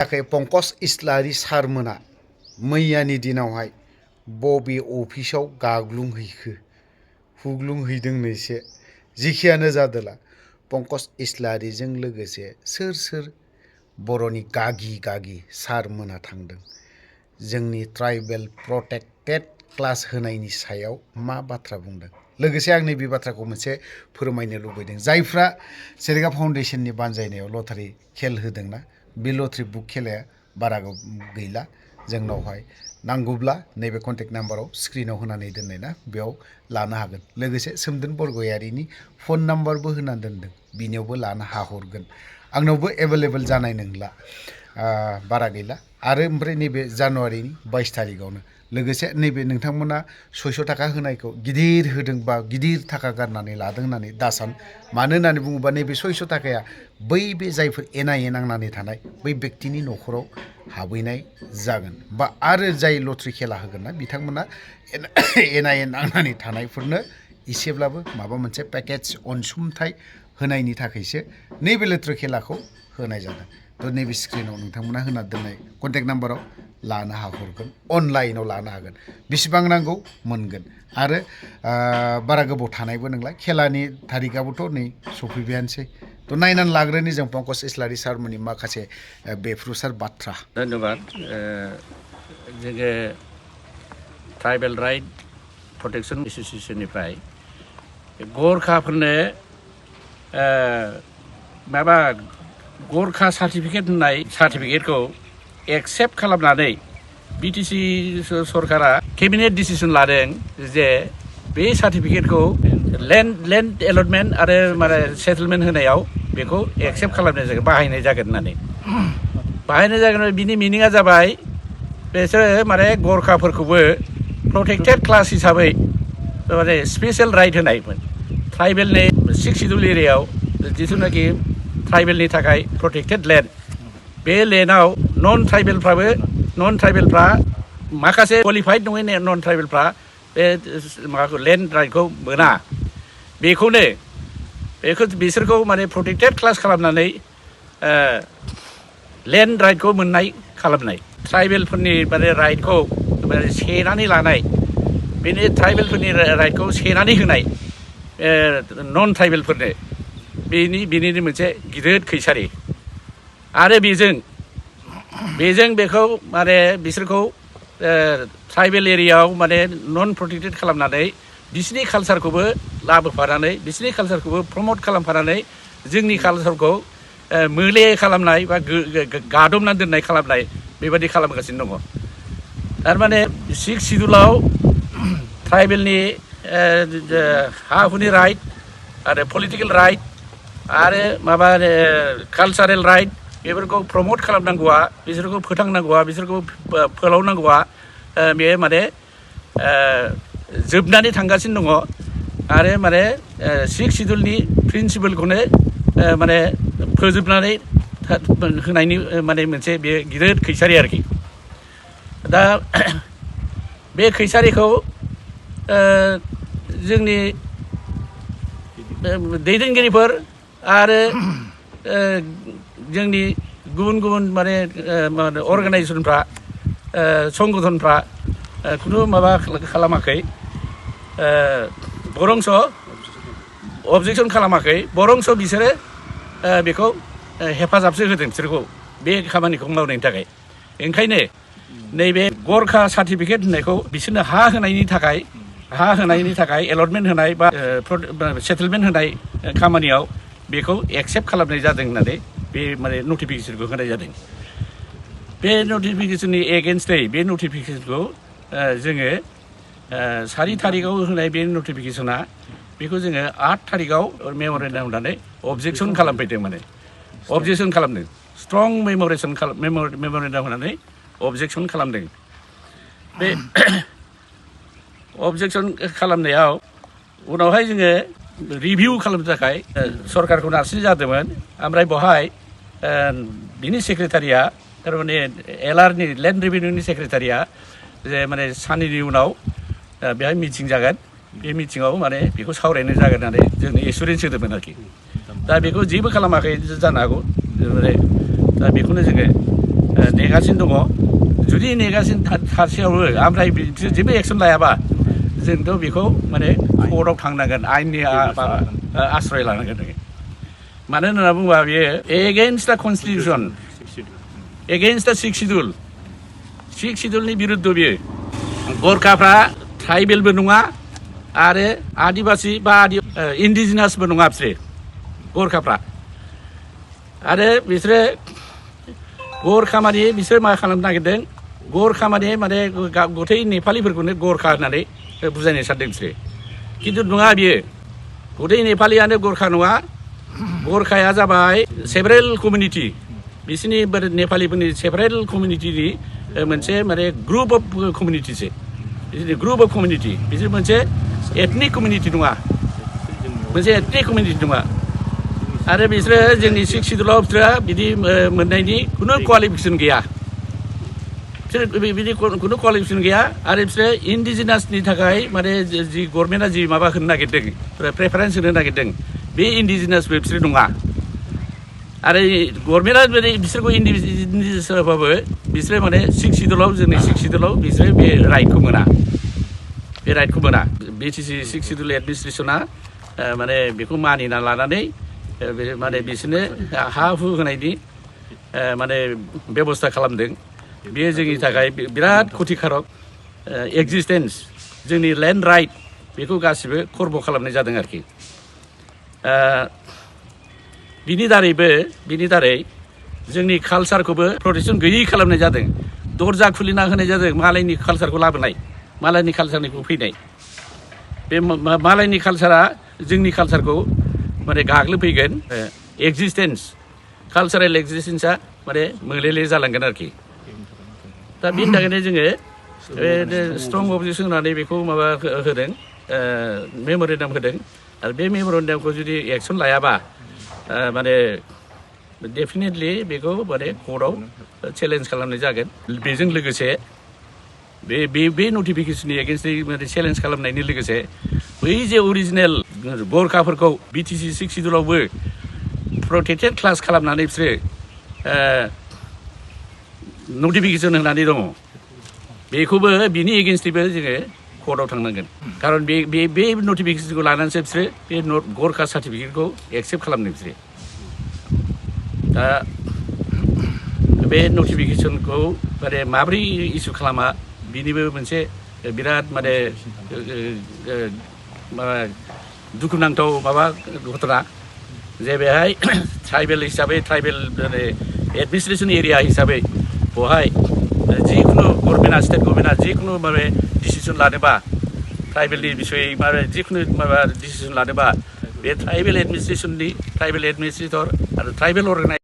पंकज इस्लारि सारमोना मैयानि दिनावहाय बबे अफिसाव गाग्लुंहैखो हुग्लुंहैदोंनो एसे जिखियानो जादोला पंकज इस्लारिजों लोगोसे सोर सोर बर'नि गागि सारमोना थांदों जोंनि ट्राइबेल प्रोटेक्टेड क्लास होनायनि सायाव मा बाथ्रा बुंदों लोगोसे आं नैबे बाथ्राखौ मोनसे फोरमायनो लुबैदों जायफ्रा सेरेगा फाउन्डेशननि बानजायनायाव लटारि खेल होदोंना बे लटारि बुक खेलाया बारा गैला जोंनावहाय नांगौब्ला नैबे कन्टेक्ट नाम्बाराव स्क्रिनाव होनानै दोननाय ना बेयाव लानो हागोन लोगोसे सोमदोन बरगयारिनि फन नाम्बारबो होनानै दोनदों बिनियावबो लानो हाहरगोन आंनावबो एभेलेबल जानाय नंला बारा गैला आरो ओमफ्राय नैबे जानुवारिनि 22 तारिखआवनो लोगोसे नैबे नोंथांमोना 600 थाखा होनायखौ गिदिर होदोंबा गिदिर थाखा गारनानै लादों होननानै दासान मानो होननानै बुङोबा नैबे 600 थाखाया बै बे जायफोर एनआइए नांनानै थानाय बै व्यक्तिनि न'खराव हाबैनाय जागोन बा आरो जाय लटारि खेला होगोन ना बिथांमोना एनआइए नांनानै थानायफोरनो इसेब्लाबो माबा मोनसे पेकेज अनसुंथाइ होनायनि थाखायसो नैबे लटारि खेलाखौ होनाय जादों तो नैबे स्क्रिनाव नोंथांमोना होना दोननाय कन्टेक्ट नाम्बाराव लानो हाहरगोन अनलाइनाव लानो हागोन बेसेबां नांगौ मोनगोन आरो बारा गोबाव थानायबो नंला खेलानि तारिखआबोथ' नै सफैबायानोसै तो नायनानै लाग्रोनि जों पंकज इस्लारि सारमोननि माखासे बेफ्रुसार बाथ्रा धन्यबाद जोङो ट्राइबेल राइट प्रटेक्शन एसोसिएशननिफ्राय गरखाफोरनो माबा गरखा सार्टिफिकेट होननाय सार्टिफिकेटखौ एक्सेप्ट खालामनानै बिटिसि सरकारा केबिनेट डिसिसन लादों जे बे सार्टिफिकेटखौ लेन्ड एलटमेन्ट आरो माने सेटलमेन्ट होनायाव बेखौ एक्सेप्ट खालामनाय जागोन बाहायनाय जागोन होननानै बाहायनाय जागोन बिनि मिनिङा जाबाय बिसोरो माने गरखाफोरखौबो प्रटेक्टेड क्लास हिसाबै माने स्पेशल राइट होनायमोन ट्राइबेलनि 6 शिड्युल एरियायाव जिथुनाखि ट्राइबेलनि थाखाय प्रटेक्टेड लेन्ड बे लेन्डआव नन ट्राइबेलफ्रा माखासे क्वालिफाइड नङै नन ट्राइबेलफ्रा बे माबाखौ लेन्ड राइटखौ मोना बेखौ बिसोरखौ माने प्रटेक्टेड क्लास खालामनानै लेन्ड राइटखौ मोननाय खालामनाय ट्राइबेलफोरनि माने राइटखौ माने सेनानै लानाय बेनि ट्राइबेलफोरनि राइटखौ सेनानै होनाय नन ट्राइबेलफोरनो बेनिनो मोनसे गिदिर खैसारि आरो बेजों बेखौ माने बिसोरखौ ट्राइबेल एरियायाव माने नन प्रटेक्टेड खालामनानै बिसिनि कालसारखौबो लाबोफानानै बिसिनि कालसारखौबो प्रमट खालामफानानै जोंनि कालसारखौ मोले खालामनाय बा गादबनानै दोननाय खालामनाय बेबायदि खालामगासिनो दङ थारमाने 6 शिड्युलाव ट्राइबेलनि हा हुनि राइट आरो पलिटिकेल राइट आरो माबा कालसारेल राइट बेफोरखौ प्रमट खालामनांगौआ बिसोरखौ फोथांनांगौआ बिसोरखौ फोलावनांगौआ बे माने जोबनानै थांगासिनो दङ आरो माने 6 शिड्युलनि प्रिन्सिपलखौनो माने फोजोबनानै होनायनि माने मोनसे बे गिदिर खैसारि आरोखि दा बे खैसारिखौ जोंनि दैदेनगिरिफोर आरो जोंनि गुबुन माने अर्गानाइजेसनफ्रा संगठनफ्रा खुनु माबा खालामाखै बरंस अबजेक्सन खालामाखै बरंस बिसोरो बेखौ हेफाजाबसो होदों बिसोरखौ बे खामानिखौ मावनायनि थाखाय ओंखायनो नैबे गरखा सार्टिफिकेट होननायखौ बिसोरनो हा होनायनि थाखाय एलटमेन्ट होनाय बा सेटलमेन्ट होनाय खामानियाव बेखौ एक्सेप्ट खालामनाय जादों होननानै बे माने नटिफिकेसनखौ होनाय जादों बे नटिफिकेसननि एगेन्स्टै बे नटिफिकेसनखौ जोङो 4 तारिखआव होनाय बे नटिफिकेसना बेखौ जोङो 8 तारिखआव मेम'रेन्डाम होनानै अबजेक्सन खालामफैदों माने अबजेक्सन खालामदों स्ट्रं मेम'रेन्डाम होनानै अबजेक्सन खालामदों बे अबजेक्सन खालामनायाव उनावहाय जोङो रिभिउ खालामनो थाखाय सरकारखौ नारसिननाय जादोंमोन ओमफ्राय बेवहाय बिनि सेक्रेटारिया थारमाने एलआरनि लेन्ड रेभिनिउनि सेक्रेटारिया जे माने साननैनि उनाव बेहाय मिटिं जागोन बे मिटिङाव माने बेखौ सावरायनाय जागोन होननानै जोंनो एसुरेन्स होदोंमोन आरोखि दा बेखौ जेबो खालामाखै जानो हागौ दा बेखौनो जोङो नेगासिनो दङ जुदि नेगासिनो थासेयावबो ओमफ्राय जेबो एक्सन लायाबा जोंथ' बेखौ माने कर्टआव थांनांगोन आयेननि आश्रय लानांगोन मानो होनना बुङोबा बेयो एगेन्स्ट दा कनस्टिटिउसन एगेन्स्ट दा सिक्स सिडुलनि बिरुद्ध बियो गरखाफ्रा ट्राइबेलबो नङा आरो आदिबासि बा इन्डिजिनासबो नङा बिसोरो गरखाफ्रा आरो बिसोरो गरखा माने बिसोर मा खालामनो नागिरदों गरखा माने गथै नेपालिफोरखौनो गरखा होननानै बुजायनो सानदों बिसोरो खिन्थु नङा बियो गथै नेपालियानो गरखा नङा गरखाया जाबाय सेभारेल कमिउनिटि बिसोरनि नेपालिफोरनि सेभारेल कमिउनिटिनि मोनसे माने ग्रुप अफ कमिउनिटिसो ग्रुप अफ कमिउनिटि बिसोर मोनसे एथनिक कमिउनिटि नङा मोनसे एथनिक कमिउनिटि नङा आरो बिसोरो जोंनि सिक्स सिडुलाव बिसोरो बिदि मोननायनि खुनु क्वालिफिकेसन गैया बिसोर बिदि खुनु क्वालिफिकेसन गैया आरो बिसोरो इन्डिजिनासनि थाखाय माने जि गभर्नमेन्टआ जि माबा होनो नागिरदों प्रेफारेन्स होनो नागिरदों बे इन्डिजिनासबो बिसोरो नङा आरो गभर्नमेन्टआ बिसोरखौ इन्डिजिनासबाबो बिसोरो माने सिक्स सिडुलाव जोंनि सिक्स सिडुलाव बिसोरो बे राइटखौ मोना बिटिसि सिक्स सिडुल एडमिनिस्ट्रेसना माने बेखौ मानिना लानानै माने बिसोरनो हा हु होनायनि माने बेबस्था खालामदों बेयो जोंनि थाखाय बिराद खथिकारक एक्जिस्टेन्स जोंनि लेन्ड राइट बेखौ गासिबो खर्ब खालामनाय जादों आरोखि बिनि दारै जोंनि कालसारखौबो प्रटेकसन गैयै खालामनाय जादों दरजा खुलिना होनाय जादों मालायनि कालसारखौ लाबोनाय मालायनि कालसारनिखौ फैनाय बे मालायनि कालसारा जोंनि कालसारखौ माने गाग्लोबफैगोन एक्जिस्टेन्स कालसारेल एक्जिस्टेन्सा माने मोलेले जालांगोन आरोखि दा बेनि थाखायनो जोङो स्ट्रं अबजेक्सन होनानै बेखौ माबा होदों मेम'रेन्डाम होदों आरो बे मेम'रेन्डामखौ जुदि एक्सन लायाबा माने डेफिनेटलि बेखौ माने कर्टआव चेलेन्ज खालामनाय जागोन बेजों लोगोसे बे नटिफिकेसननि एगेन्स्टै माने चेलेन्ज खालामनायनि लोगोसे बै जे अरिजिनेल गरखाफोरखौ बिटिसि सिक्स सिडुलावबो प्रटेक्टेड क्लास खालामनानै बिसोरो नटिफिकेसन होनानै दङ बेखौबो बिनि एगेन्स्टैबो जोङो कर्टआव थांनांगोन खारन बे नटिफिकेसनखौ लानानैसो बिसोरो बे गरखा सार्टिफिकेटखौ एक्सेप्ट खालामदों बिसोरो दा बे नटिफिकेसनखौ माने माब्रै इसु खालामा बिनिबो मोनसे बिराद माने दुखुनांथाव माबा घटना जे बेहाय ट्राइबेल हिसाबै ट्राइबेल एडमिनिस्ट्रेसन एरिया हिसाबै बेवहाय जिखुनु गभर्नमेन्टआ स्टेट गभर्नमेन्टआ जिखुनु माने डिसिसन लानोबा ट्राइबेलनि बिसयै माने जिखुनु माबा डिसिसन लानोबा बे ट्राइबेल एडमिनिस्ट्रेसननि ट्राइबेल एडमिनिस्ट्रेटर आरो ट्राइबेल अर्गानाइजेसन